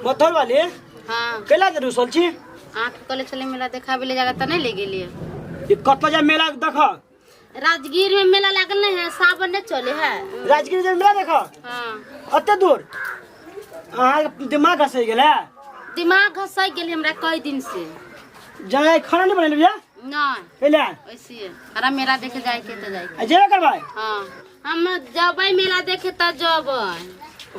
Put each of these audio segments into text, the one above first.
मथर वाली? हाँ। कैला जे रुसल छी? अहाँके कहले छलियै मेला देखाबे ले जाके, तऽ नहीं ले गेलियै। ये कतऽ जा मेला देख? राजगीर में मेला लागल नहीं है, सावन नहीं चले है। राजगीर जे मेला देख? हाँ। अते दूर? अहाँ दिमाग घसै गेल है? दिमाग घसै गेल हमरा कई दिन से। जाए खाना नहीं बनेले भैया? नहीं। कैला? ऐसे हमरा मेला देखे जाए के तो जाए के। आ जेबे करबै? हाँ, हम जबै मेला देखे त जबै।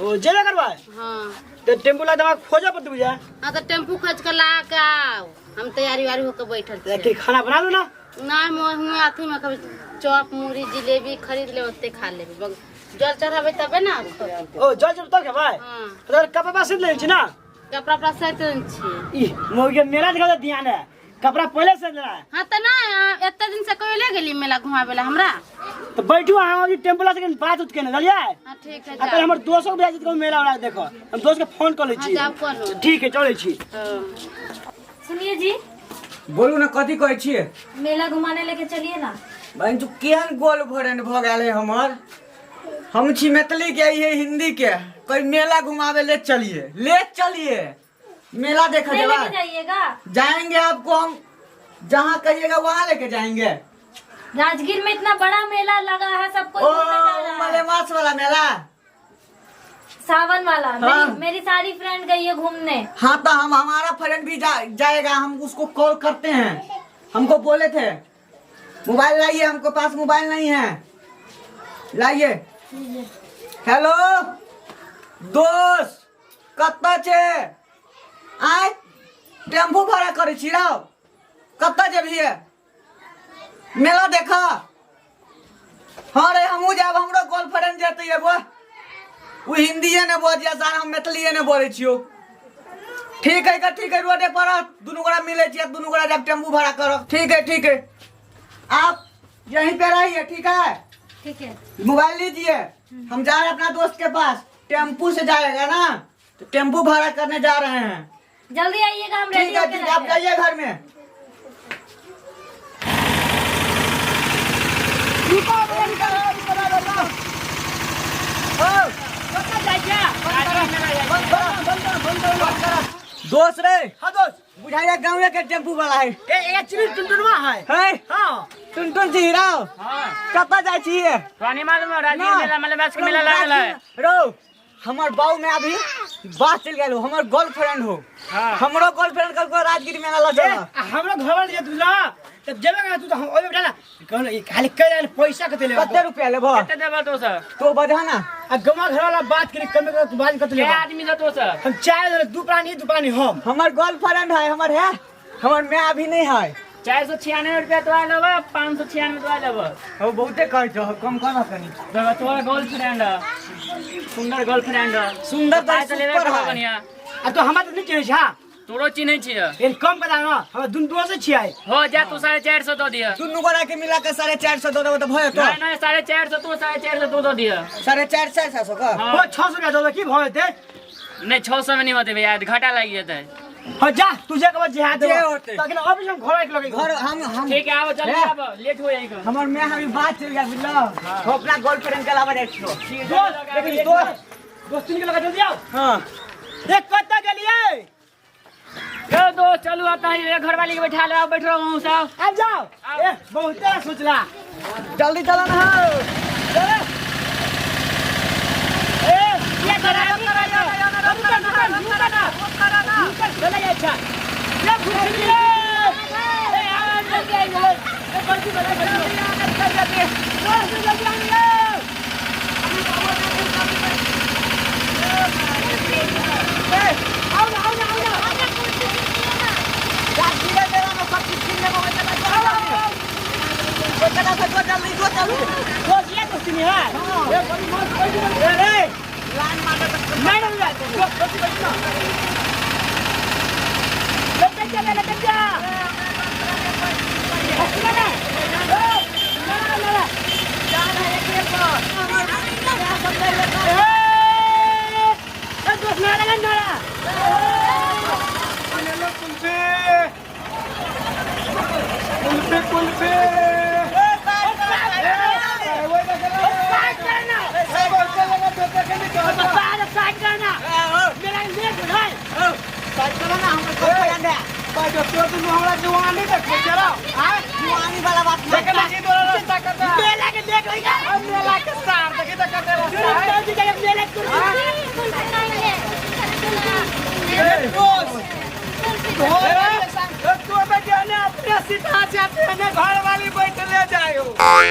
ओ जेबे करबै? हाँ। तो टेम्पू ला दवा खोजे पड़तै बुझा। हाँ, तो टेम्पू खोज के ला के आओ, हम तैयारी उयारी होके बैठल तो छियै। खाना बना लू ना? नहीं, मोर हुए अथी में कभी चॉप मुरी जिलेबी खरीद ले, ओते खा लेबे। जल चढ़ाबै तबे ना। ओ जल चढ़ तब खेबै? हाँ। तो कपड़ा सीध ले छी ना? कपड़ा उपड़ा सैत छी। ई मोर मेला देखा ध्यान है, कपड़ा पहले से लेना है। हाँ तो ना, एते दिन से कोई ले गेली मेला घुमावे ला हमरा। तो बैठू अहाँ अभी टेम्पू ला से बात उत के ना चलिए। हाँ ठीक है, आ जाओ। हमर दोस्त के बियाह जेतै मेला वाला देखो, हम दोस्त के फोन कर लै हाँ, छी। जाओ करू। ठीक है, चलै छी। हाँ। सुनिए जी। बोलू ना, कथी कहै छियै? मेला घुमाने लेके चलिए ना। बहन, तू केहन गोल भरन भऽ गेल है हमर। हम छी मैथिली के, ये हिंदी के। कोई मेला घुमावे ले चलिए, ले चलिए मेला देखा नहीं जेबा। लेके जाइएगा? जाएंगे, आपको हम जहाँ कहिएगा वहाँ लेके जाएंगे। राजगीर में इतना बड़ा मेला लगा है, सबको ओ घूमने जा रहा है। मलेमास वाला मेला, सावन वाला। हाँ। मेरी सारी फ्रेंड गई है घूमने। हाँ तो हम हमारा फ्रेंड भी जाएगा, हम उसको कॉल करते हैं। हमको बोले थे मोबाइल लाइए, हमको पास मोबाइल नहीं है, लाइए। हेलो दोस्त, कतऽ छे? आय टेम्पू भाड़ा करै छी रौ, कतऽ जेबही? मेला देख? हाँ रे, हमहूँ जायब, हमरो गर्लफ्रेंड जेतै एगो, ओ हिंदीए ने बजैया सार, हम मैथिलीए ने बोलै छियौ। ठीक है, ठीक है, रोडे पर दुनू गोरा मिलै छियै, दुनू गोरा जायब टेम्पू भाड़ा करब। ठीक है, ठीक है, आप यहीं पे रहिए, ठीक है? ठीक है। मोबाइल लीजिए, हम जा रहे हैं अपना दोस्त के पास, टेम्पू से जाएगा ना, तो टेम्पू भाड़ा करने जा रहे हैं। जल्दी आइएगा, हम रेडी ठीक है, होके ठीक है, आप रहते हैं। जाइए घर में। दोस्त रे। हाँ दोस्त। बुझाइया गाँव के टेम्पू वाला है। ए एक्चुअली टुनटुनवा है। है? हाँ। टुनटुन जी राव। हाँ। कतऽ जाइ छियै? तोरा नहीं मालूम है, राजगीर ना। मेला, मलेमास के मेला लागल है। रौ, हमर बाऊ में अभी बात चल गेल हो, हमर गर्लफ्रेंड हो। हाँ। हमरो गर्लफ्रेंड कल को राजगीर मेला लग ए, चल। आ हमरो घर वाला जे तू जा, तब जेबे ना तू तो हम ओबे बैठा ना। कहलो, ई खाली कह पैसा कते लेबा? कते रुपया लेबो? कते देबा तो सर? तो बजा ना। आ गमा घर वाला बात करी, कमे कर तू बात कते के लेबा? आदमी से तो सर? हम चार जने, दू प्राणी, दू प्राणी हम। हमर गर्लफ्रेंड है, हमर है, हमर मैं अभी नहीं है। 496 रुपया तो आ लेबा, 596 तो आ लेबा। हो बहुते कहै छौ, कम कर ना कनी। बाबा, तोरा गर्लफ्रेंड है, सुंदर गर्लफ्रेंड है। सुंदर तो पाइ तऽ लेबे सुपर करबो है। बढ़िया। आ तो हमरा तो नहीं चिन्है छा। तोरो चिन्है छियै। लेकिन कम करा ना, हमरा दुनू दोस्त छियै। हो जा, तू 450 दऽ दिअ। दुनू गोरा के मिला के 450 दऽ देबो तऽ भऽ जेतौ। नहीं नहीं, 450 तू, 450 तू दऽ दिअ। 450 450 का? हाँ। हो, 600 रुपया दऽ दे, की भऽ जेतै? नहीं, 600 में नहीं होते भैया, घाटा लागि जेतै। हाँ जा, तू जे कहबो जे जे होतै। तखन अभी हम घर आबि लगे। घर हम ठीक है, आबो, जल्दी हे। आबो, लेट हो जाएगा। हमर मैं अभी बात चल गया बुझलो, हम अपना गर्लफ्रेंड के अलावा जाइ छियो। दोस्त, लेकिन दोस्त, दोस्त के लगा जल्दी आओ। हाँ। एक कतऽ गेलियै? यो दोस्त चलू, आता है घर वाली के बैठा लो, बैठ रहो वहाँ सब। आब जाओ। ए बहुते सोचला। जल्दी चलो ना हो। चलो। ए, ये करा, ये करा, रुक, रुक, रुक, रुक, रुक, चले जाए अच्छा। ये घुस गए। ए, आ, जल्दी आइए। ए, बल्कि बना, बल्कि। दोस्त, जल्दी आइए। ए, आओ ना, आओ ना, आओ ना। राजगीर मेला में सब कुछ छीन लेबो, ओइ जगह चल जल्दी। ओइ जगह से जो जल्दी, जो जल्दी। दोस्त, ये दोस्ती नहीं है। ए, बड़ी मस्त, बड़ी मस्त। ए, रे। लाइन मारे तऽ नहीं, नहीं, नहीं, दोस्त, दोस्ती, दोस्ती ना। लेके जा, लेके जा। सुना ना। ए, ना, ना, ना, ना। ए, ए, दोस्त, नारा लगा, नारा। कुल्फी कुल्फी कुल्फी। साइड करना। साइड करना। मेरा लेट हो रहा है। साइड करो ना, हमर गर्लफ्रेंड है। भाई तो दुनू हमरा जुआनी देखै छै रो। हाँ, जुआनी वाला बात मत देखना की तोरा रास्ता करता। मेला के देख रही है। मेला के सार देखी त करते रास्ता है। जी जगह मेला कुल्फी नहीं ले। तू बेटिया ने अपने सीधा जाते ने घर वाली बैठ ले जायो। आय,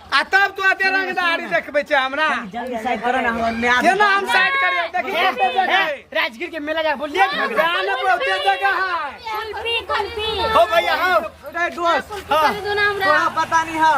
आ तब तू आते रंगदारी देखबै छै हमरा। जल्दी साइड करो ना, हमर म्याद। केना हम साइड करियो देखी कते जगह है। राजगीर के मेला जा बोलिए। जाने बहुते जगह है। कुल्फी कुल्फी। हो भैया हो। रे दोस्त, कुल्फी खरीदो ना हमरा। तोरा पता नहीं है,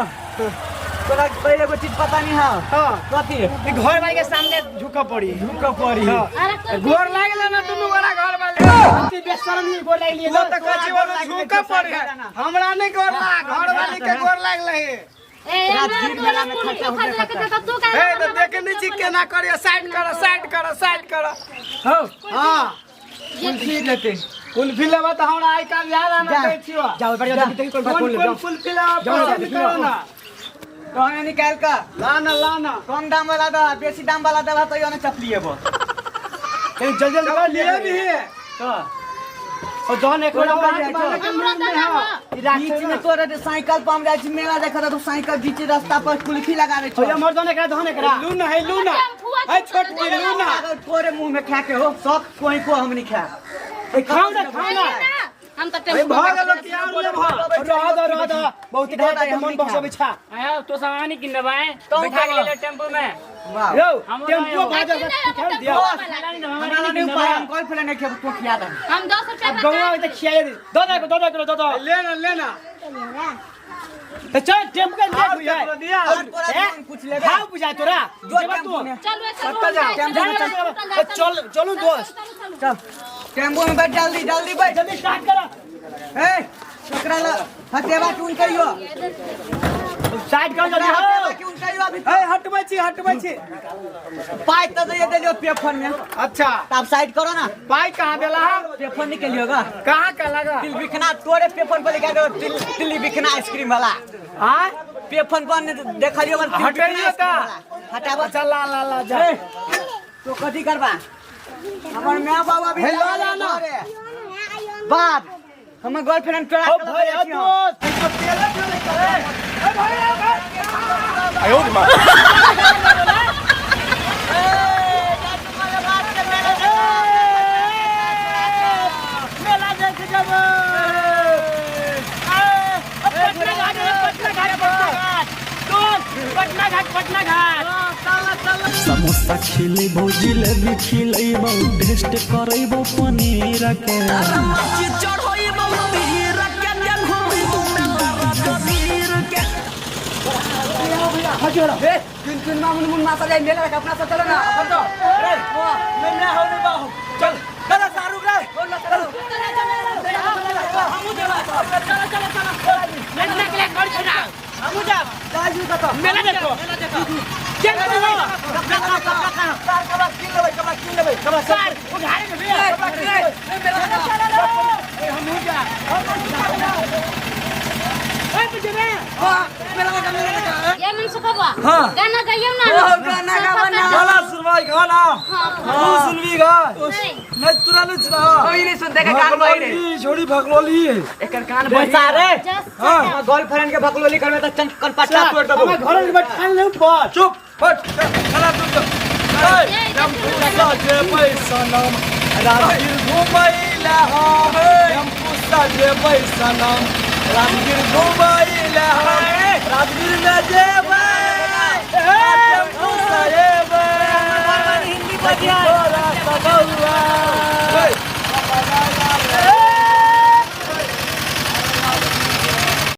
तोरा पहले एगो चीज पता नहीं है। हां, कथी? ई घर वाली के सामने झुक पड़ी। झुक पड़ी। अरे कुल्फी। गोर लागल ना दुनू गोरा घर वाले। अति बेशरम ही गोर लागि लिए। वो तो कची वाला झुक पड़ी है। हमरा नहीं गोर लाग, घर वाली के गोर लागल है। ए हमरा राजगीर तोरा मेला में कुल्फी खर्चा होबे खरीदे के करता। त तू काहे ए तो देखे नहीं छी केना करियो, साइड करो साइड करो साइड करो। हो हां, कुल्फी लेते। कुल्फी लेबा त हमरा आई काल याद आना जा। दै छियो। जाओ बढ़िया देखी देखी कोन कोन कोन कोन कुल्फी लेबा जाओ, पसंद जाओ, करो ना। तो हमें निकाल का लाना लाना। कम दाम वाला दवा, बेसी दाम वाला दवा तो यो ने चपली है वो। जल्दी जल्दी चल लिए भी है। तो और जौन एक तोरा बात बात माने के हमरा मन में त ना है। ई राख बीच में तोरा जे साइकिल पर हम जाइ छी मेला देखत तो साइकिल बीच रास्ता पर कुल्फी लगा दे हो छौ। मर जौन एकरा धन एकरा। लू ना है लू ना। है छोटकी लू ना। अगर तोरे मुंह में खा के हो शौक कोई को हम नहीं खा। ए खाओ ना खाओ ना। हम त ए टेम्पू भ गेलो कि और ले भ। रह दो रह दो, बहुत इधर खाए के हम मन नहीं बक्सबै छा। आया तो सामान ही किन दबाए तो बैठा के कहाँ? ले टेम्पू में। वाह। यो हम टेम्पू आयो। भाजा से दिया। हमरा नहीं उपाय, हम गर्लफ्रेंड नहीं खेब तो खिया दे। हम 10 रुपया अब गौवा त खियाए दे। दो दो दो दो किलो दो दो। लेना लेना। तो चल टेम्पू के और ले बुझाए। केकरो दिया। और तोरा कौन कुछ लेबे? खाओ बुझाए तोरा। जो जेबा टेम्पू तू। में। चल चल सत्ता जा। टेम्पू में चल। ए, चल चलू दोस्त। चल टेम्पू में बैठ, जल्दी जल्दी बैठ। जल्दी स्टार्ट करो। ए ओकरा ल हटेबा क्यों कहियो? साइड करो जल्दी हटेबा हो। क्यों कहियो अभी? ए हटबै छी हटबै छी। पाई तो दे देलियो पेफोन में। अच्छा तब साइड करो ना। पाई कहाँ देला है? पेफोन निकलियोगा। कहाँ का लगा? तिल बिकना तोरे पेफोन पर लिखा दो, तिल तिल बिकना आइसक्रीम वाला। हां पेफोन पर देखलियो मन तिल हटेलियो बिकना आइसक्रीम ता। वाला। हटाबो। अच्छा ला ला ला जा। ए, तो कथी करबा? हमर my बाबा भी हे, ला ला ना। बाप हमर गर्लफ्रेंड तोरा ओ के भाई लऽ ओ जाइ छियौ। दोस्त। ए भाई ए भाई। मेला देख जब पटना घाट पटना घाट पटना घाट दोस्त, पटना घाट पटना घाट। समोसा खिलेबो जिलेबी खिलेबो टेस्ट करेबो पनीर के। ए, चुन चुन मा मुन मुन मा सब जाई मेला देख, अपना सब चलो ना अपन तो। ए, मैं ना हो नहीं बाहु। चल चल शाहरुख रे। चल हमू देबा। चल चल चल मेला के लिए कौन छुड़ा? हमू जाब जाजू कत मेला देखो। मेला देखो। चल चल कपड़ा कपड़ा कपड़ा सार कपड़ा किन लेबै, कपड़ा किन लेबै, कपड़ा सर उधारे में भैया। कपड़ा किन लेबै। मेला देखो। ए हमहू जा। ए बुझे रे। हां मेला देखो, मेला देखो। ये मन सुखबा हाँ। गाना गाइयो ना। ओ, गाना गावा ना। गाना सुनवाई गाना। हां तू सुनबी गा। नहीं। नहीं तोरा नहीं सुना। कोई नहीं सुनते के कान बहिरे। छोड़ी भगलोली। एकर कान बहिरा रे। जस्ट हां गर्लफ्रेंड के भकलोली करबे त चंक कनपट्टा तोड़ देबो। हमें घर में बैठा ले ऊपर। चुप फट चला तू तो। ए टेम्पू सजेबै सनम राजगीर घुमैला हम। टेम्पू सजेबै सनम राजगीर घुमैला हम। राजगीर में जेबै।